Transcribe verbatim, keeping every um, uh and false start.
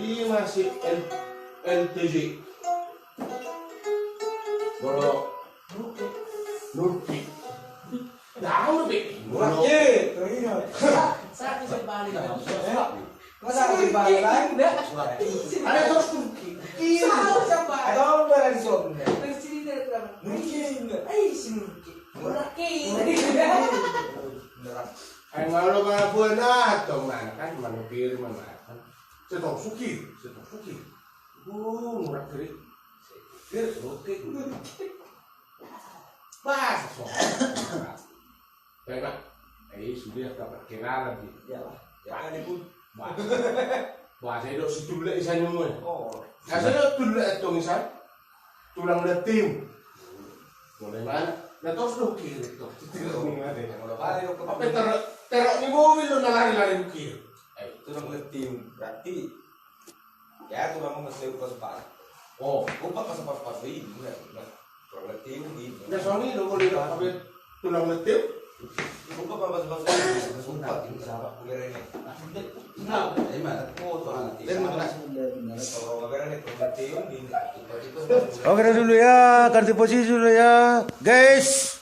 Ima si L-, L T J. Molo Nurki. Tahu be. Molo Nurki. Satu sebalik. Masa sebalik. Ada terus Nurki. Satu sebalik. Ada orang dari sana. Nurki. Eh, si Nurki. Nurki. Ai, molo ma buana tong, mana kan, mano pir, mana kan. Setong suki, setong suki. Oh, murah kiri. Kiri, oke. Pas, so. Baik, Pak. Eh, sudah dapat kenalan, gitu. Ya, Pak. Ya, ini pun. Wah. Wah, saya dok si Tulle isan nyomu, ya. Oh. Nah, saya dok Tulle atau misal. Tulang Letium. Mulai mana? Na tos do kiri to. Apa terok, terok ni mobil do na lari-lari do kiri. Eh, tulang Letium. Berarti ya tulang Letium pas-pas. Oh, gua pas-pas ini. Tulang Letium ini. Na songon i do, boleh do, apa tulang Letium? Oke dulu ya, ganti posisi dulu ya, guys.